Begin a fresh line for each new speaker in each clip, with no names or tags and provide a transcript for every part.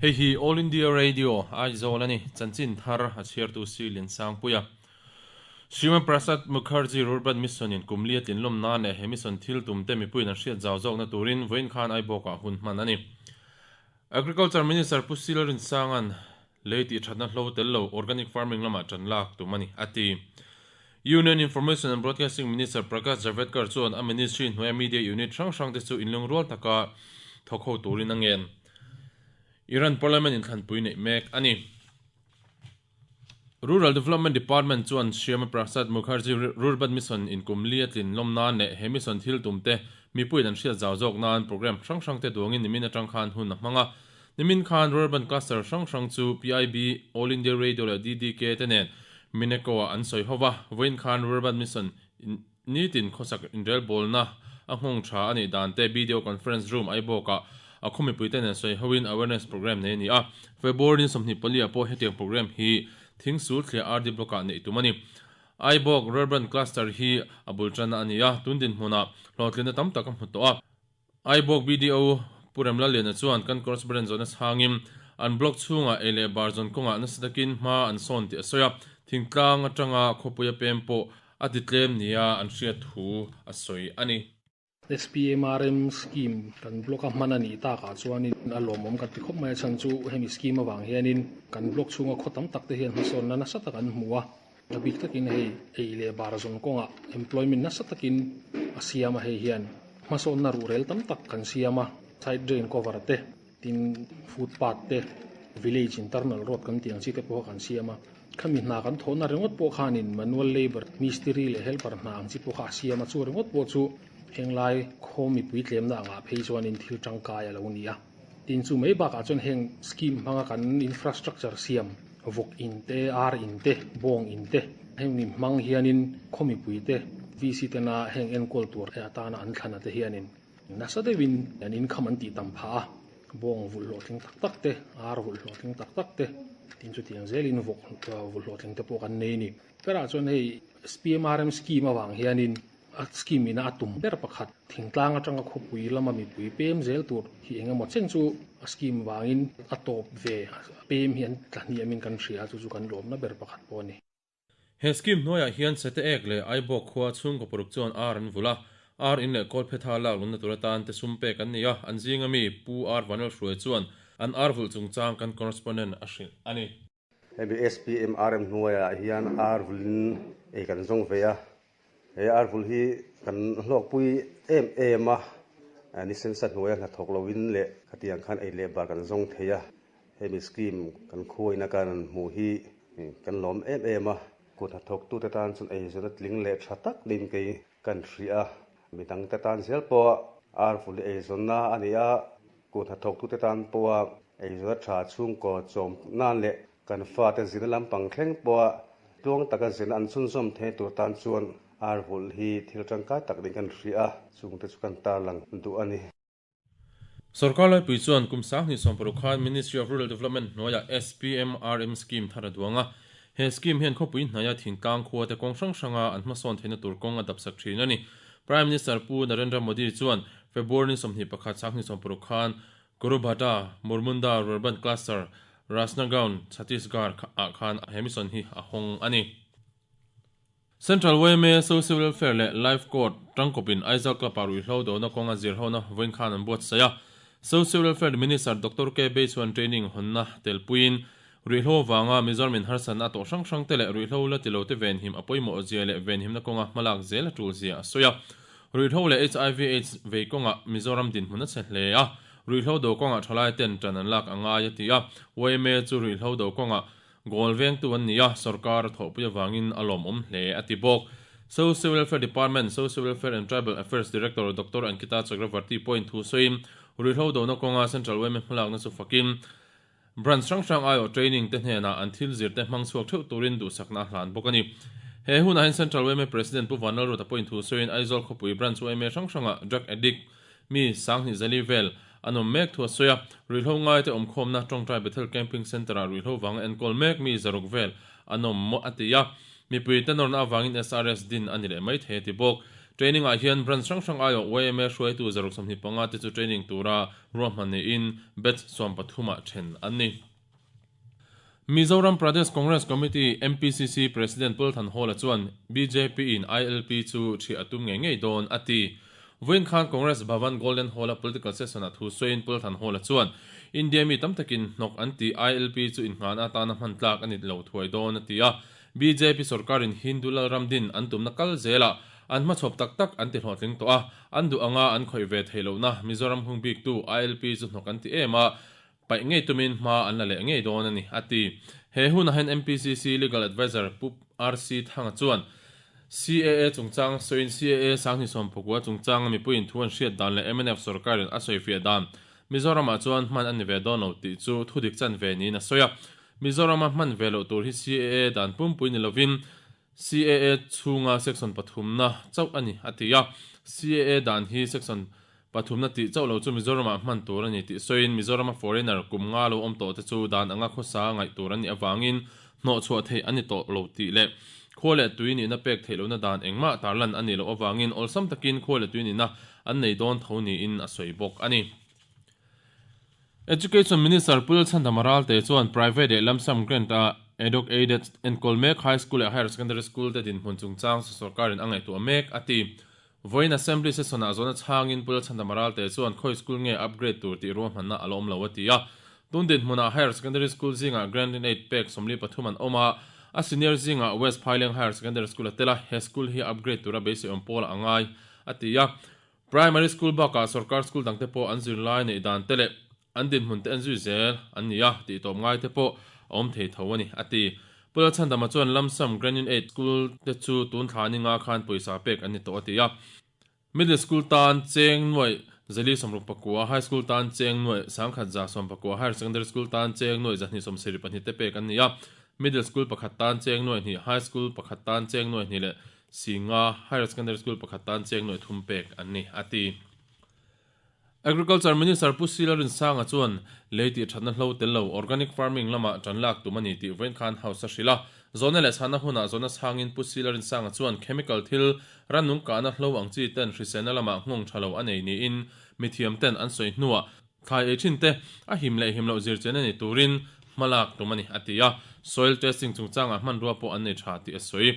Hei hi All India Radio, Aizawl a ni. Chanchin thar a chhiartu Si Liansangpuia. Sriman Prasad Mukherjee Rurban Mission in kum li a tlinlawm nan leh he mission thil tum te mipuiin an hriat zau zawkna turin vawiin khan Aibawkah hun hman a ni. Agriculture Minister Pu Sil Rinsanga'n lei tih thatna hlo tel lo organic farming lamah tan lak tum a ni, a ti. Union Information and Broadcasting Minister Prakash Javadekar chuan a ministry hnuaia media unit hrang hrangte chu inlungrual taka thawk ho turin a ngen. Iran Parliament inthlanpui neih mek a ni. Rural Development Department chuan Shyama Prasad Mukherjee Rurban Mission in kum li a tlin lawm nan leh he mission thil tum te mipuiin an hriat zau zawk nan programme hrang hrang te duangin nimin atang khan hun a hmang a. Nimin khan Rurban Cluster hrang hrang chu PIB, All India Radio leh DDK te nen Mineko ah an sawi ho va. Vawiin khan Rurban Mission Nitin khawsak inrelbawlna a nghawng tha a nih dan te video conference room Aibawkah a khaw mipuite nen sawi hoin awareness programme nei a ni a. February ni 24 ah pawh hetiang programme hi Thingsul thliah RD Block-ah neih tum a ni. Aibawk Rurban Cluster hi a bul tanna a ni a, tun dinhmunah hlawhtlinna tam tak a hmu tawh a. Aibawk BDO Pu Remlalliana chuan kan correspondent zawhna chhangin an block chhungah ei leh bar zawn kawngah nasa takin hma an sawn tih a sawi a, thingtlang atanga khawpuia pem pawh a ti tlem nia an hriat thu a sawi a ni.
SPMRM scheme kan block a hman a nih takah chuanin a lawmawm kan ti khawp mai a, chhan chu hemi scheme avang hianin kan block chhunga khaw tam tak te hian hmasawnna nasa tak an hmu a, a bik takin hei ei leh bar zawn kawngah employment nasa takin a siam a, hei hian hmasawnna ruhrel tam tak kan siam a, side drain cover te tin footpath te village internal road kan tih ang chi te pawh kha kan siam a, khami hna kan thawhna ringawt pawh khanin manual labour mistiri leh helper hna ang chi pawh kha a siam a, chu ringawt pawh chu henglai khaw mipui tlemna angah phei chuanin thil tangkai a lo ni a. Tin chu mai bakah chuan heng scheme hmanga kan infrastructure siam vawk in te, ar in te, bawng in te heng ni hmang hianin khaw mipui te VC tena heng enkawl tur atana an thlan ate hianin nasa deuhin an income an tih tam phah a, bawng vulh hlawhtling tak tak te, ar vulh hlawhtling tak tak te, tin chutiang zelin vawk vulh hlawhtling te pawh kan nei a ni. Perah chuan hei SPMRM scheme avang hianin A scheme ina a tum ber pakhat, thingtlang atanga khawpui lama mipui pem zel tur hi eng emaw chen chu a scheme vangin a tawp ve, pem hi an tla hniamin kan hria, chu chu kan lawmna ber pakhat pawh a ni.
He scheme hnuaiah hian Sete Ek leh Aibawk khua chhungkaw paruk chuan ar an vulh a, ar in leh kawlphetha lak lunna tur atan te sum pek an ni a, an zinga mi Pu Ar Vanlalhruai chuan an ar vulh chungchang kan correspondent a hrilh a ni.
Hemi SPMRM hnuaiah hian ar vulin ei kan zawng ve a, he ar vul hi kan hlawkpui em em a, ni sensa hnuaia hnathawk loin leh khatiang khan ei leh bar kan zawng thei a, hemi scheme kan khuaina kan hmuh hi kan lawm em em a, kut hnathawktute tan chuan eizawnna tling leh tha tak niin kei kan hria a, midangte tan zel pawh ar vul hi eizawnna a ni a, Kut hnathawktute tan pawha eizawn a tha chhungkaw chawm nan leh kan fate zirna lampang thleng pawha tluang taka zirna an chhunzawm thei tur tan chuan ar vulh hi thil tangkai tak niin kan hria a, chungte chu kan tarlang duh a ni.
Sorkar laipui chuan kum 2016 khan Ministry of Rural Development hnuaiah SPMRM scheme thar a duang a. He scheme hian khawpui hnaia thingtlang khua te kawng hrang hranga an hmasawn theihna tur kawng a dapsak thin a ni. Prime Minister Pu Narendra Modi chuan February ni 21 2016 khan Kurubhata, Murmunda Rurban Cluster, Rajnandgaon, Chhattisgarh ah khan he mission hi a hawng a ni. Central yma Social Welfare leh Life Court tangkawpin Aizawl Club-ah ruihhlo dona kawnga zirhona vawiin khan an buatsaih a. Social Welfare Minister Doctor K Bei chuan training hawnna telpuiin Ruihhlo avanga Mizoram in harsatna a tawh hrang hrang te leh ruihhlo la ti lo te venhim a pawimawh zia leh venhimna kawnga hmalak zel a tul zia a sawi a. Ruihhlo leh HIV aids vei kawngah Mizoram dinhmun a chhe hle a, ruihhlo do kawngah thalai ten tan an lak a ngai a ti a. Yma chu ruihhlo do kawngah goal vengtu an ni a, sorkar a thawhpui avangin a lawmawm hle a ti bawk. Social Welfare Department, Social Welfare and Tribal Affairs Director Doctor Ankita Chakravarti pawhin thu sawiin ruihhlo dona kawnga Central yma hmalakna chu fakin Branch hrang hrang aiawh training te hnenah an thil zir te hmang chhuak theuh turin duhsakna a hlan bawk a ni. He hunah hian Central yma President Pu Vanlalruata pawhin thu sawiin Aizawl khawpui Branch yma hrang hrangah drug addict mi 20,000 zali vel an awm mek thu a sawi a. Ruihhlo ngaite awmkhawmna Tawngtai Bethel Camping Centre-ah ruihhlo vanga enkawl mek mi zaruk vel an awm a ti a. Mipui te nawrna avangin SRS din a ni leh mai thei a ti bawk. Training ah hian branch hrang hrang aiawh yma hruaitu 125 te chu training tura ruahman niin batch 13 ah then an ni. Mizoram Pradesh Congress Committee, MPCC, President Pu Thanhawla chuan bjp in ILP chu ṭhiah a tum ngei ngei dawn a ti. Vawiin khan Congress Bhavan Golden Hall-a political session-ah thu sawiin Pu Thanhawla chuan India mi tam takin hnawk an tih ILP chu innghahna atana hman tlak a ni lo thuai dawn a ti a. Bjp sorkarin Hindu lalram din an tumna kal zelah an hmachhawp tak tak an ti hlawhtling tawh a, an duh anga an khawih ve theih lohna Mizoram hung biktu ILP chu hnawk an ti em a, Paih ngei tumin hma an la leh ngei dawn a ni, a ti. He hunah hian MPCC Legal Adviser Pu RC Thanga chuan CAA chungchang sawiin CAA 2019 chungchanga mipuiin thu an hriat dan leh mnf sorkarin a sawifiah dan Mizoramah chuan hman a ni ve dawn lo tih chu thudik chan ve niin a sawi a. Mizorama hman ve loh tur hi CAA dan pumpui ni lovin CAA chhunga section pathumna chauh a ni, a ti a. CAA dan hi section pathumna tih chauh lo chu Mizoramah hman tur a ni tih sawiin Mizorama foreigner kum nga lo awm tawh te chu dan anga khawsa ngaih tur an nih avangin hnawhchhuah theih a ni tawh lo tih leh khua leh tui nihna pek theih lohna dan engmah tarlan a nih loh avangin awlsam takin khua leh tui nihna an nei dawn tho niin a sawi bawk a ni. Education Minister Pu Lalchhandama Ralte chuan private leh lump sum grant a Edoc Aided enkawl mek High School leh Higher Secondary School te dinhmun chungchang sorkarin a ngaihtuah mek a ti. Vawiin Assembly session ah zawhna chhangin Pu Lalchhandama Ralte chuan khawi school nge upgrade tur tih ruahmanna a la awm lo a ti a. Tun dinhmunah Higher Secondary School zingah grant in aid pek 43 an awm a, a senior zingah West Phaileng Higher Secondary School a tel a, he school hi upgrade tura beiseiawm pawl a ngai a ti a. Primary school bakah sorkar school dangte pawh an zirlai neih dan te leh an dinhmun te en zui zel an ni a, tih tawp ngai te pawh a awm thei tho a ni, a ti. Pu Lalchhandama chuan Lamsam Grand Aid School te chu tun thla ninga khan pawisa pek an ni tawh a ti a. Middle school tan cheng nuaih zali 69, High school tan cheng nuaih 1119, Higher secondary school tan cheng nuaih 272 te pek an ni a. Middle school pakhat tan cheng nuaih hnih, High school pakhat tan cheng nuaih hnih leh Singa Higher Secondary School pakhat tan cheng nuaih thum pek an ni, a ti. Agriculture Minister Pu Sila Rinsanga chuan lei tih thatna hlo tel lo organic farming lamah tan lak tum a ni tih vawiin khan House a hrilh a. Zawhna leh chhanna hunah zawhna chhangin Pu Sila Rinsanga chuan chemical thil rannung kahna hlo ang chi ten hriselna lamah nghawng tha lo a nei niin mithiam ten an sawi hnuah thlai ei thin te a him leh him loh zirchian a ni turin hma lak tum a ni, a ti a. Soil testing chungchangah hmanrua pawh an nei tha tih a sawi.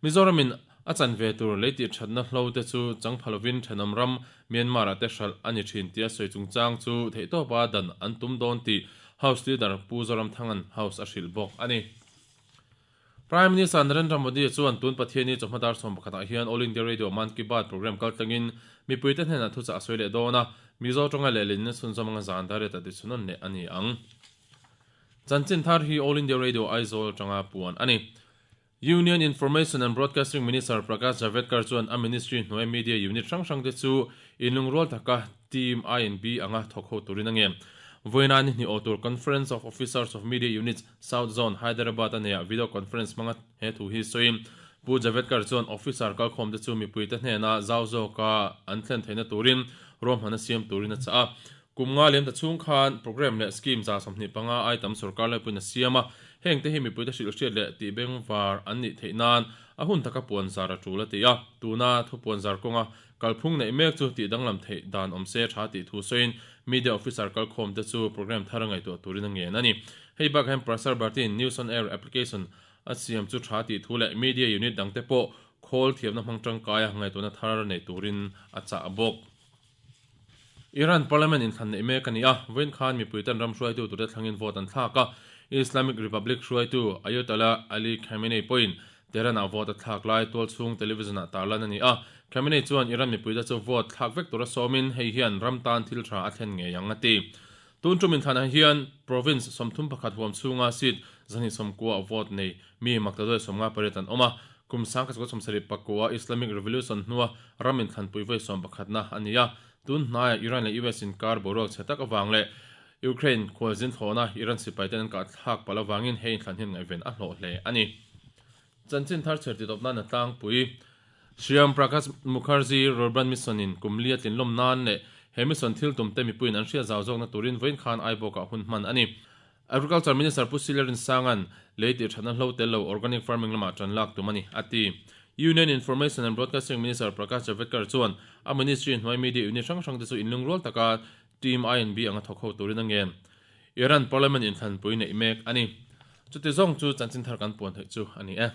Mizoramin a chan ve tur lei tih thatna hlo te chu chang pha lovin thenawm ram Myanmar-ah te hralh a ni thin tia sawi chungchang chu theihtawpa dan an tum dawn tih House Leader Pu Zoramthanga'n House a hrilh bawk a ni. Prime Minister Narendra Modi chuan tun Pathianni chawhma dar 11 ah hian All India Radio Mann Ki Baat programme kaltlangin mipuite hnenah thuchah a sawi leh dawn a, Mizo tawnga lehlinna chhunzawm anga zan dar riatah tichhunawn leh a ni ang. Chanchin thar hi All India Radio Aizawl atanga puan a ni. Union Information and Broadcasting Minister Prakash Javadekar chuan a ministry hnuaia media unit hrang hrangte chu inlungrual taka team I&B anga thawk ho turin a ngen. Vawiina ni hnih awh tur Conference of Officers of Media Units, South Zone, Hyderabad a neiah video conference hmanga he thu hi sawiin Pu Javadekar chuan officer kalkhawmte chu mipuite hnena zau zawka an thlen theihna turin ruahmanna siam turin a chah a. Kum nga liam ta chhung khan programme leh scheme 25 ai tam sorkar laipuiin a siam a, heng te hi mipuite hrilh hriat leh tih bengvar an nih theih nan a hun taka puan zar a tul a ti a. Tuna thu puan zar kawnga kalphung neih mek chu tih danglam theih dan awm se tha tih thu sawiin media officer kalkhawm te chu programme thar a ngaihtuah turin a ngen a ni. Hei bakah hian Prasar Bharti-in News on Air application a siam chu tha tih thu leh media unit dangte pawh khawl thiamna hmang tangkaia ngaihtuahna thar nei turin a chah bawk. Iran parliament inthlan neih mek a ni a, vawiin khan mipuiten ram hruaitu turte thlangin vote an thlak a, Islamic Republic hruaitu Ayatollah Ali Khamenei pawhin Tehran-ah vote a thlak lai tualchhung television-ah tarlan a ni a. Khamenei chuan Iran mipuite chu vote thlak vek tura sawmin hei hian ram tan thil tha a thlen ngei ang a ti. Tun tum inthlanah hian province 31 huam chhunga seat 290 vote nei mi maktaduai 58 an awm a, kum 1979 Islamic Revolution hnua ram inthlanpui vawi 11na a ni a. Tun hnaiah Iran leh US inkar boruak chhe tak avang leh Ukraine khualzin thlawhna Iran sipaiten an kah thlak palh avangin he inthlan hian ngaihven a hlawh hle a ni. Chanchin thar chher titawp nan a tlangpui. Shyam Prakash Mukherjee Rurban Mission in kum li a tlinlawm nan leh he mission thil tum te mipuiin an hriat zau zawkna turin vawiin khan Aibawkah hun hman a ni. Agriculture Minister Pu Silarin Sanga'n lei tih thatna hlo tel lo organic farming lamah tan lak tum a ni, a ti. Union Information and Broadcasting Minister Prakash Javadekar chuan a ministry hnuai media unit hrang hrangte chu inlungrual taka Team INB anga thawk ho turin a ngen. Iran Parliament inthlanpui neih mek a ni. Chuti zawng chu chanchin thar kan puan theih chu a ni e.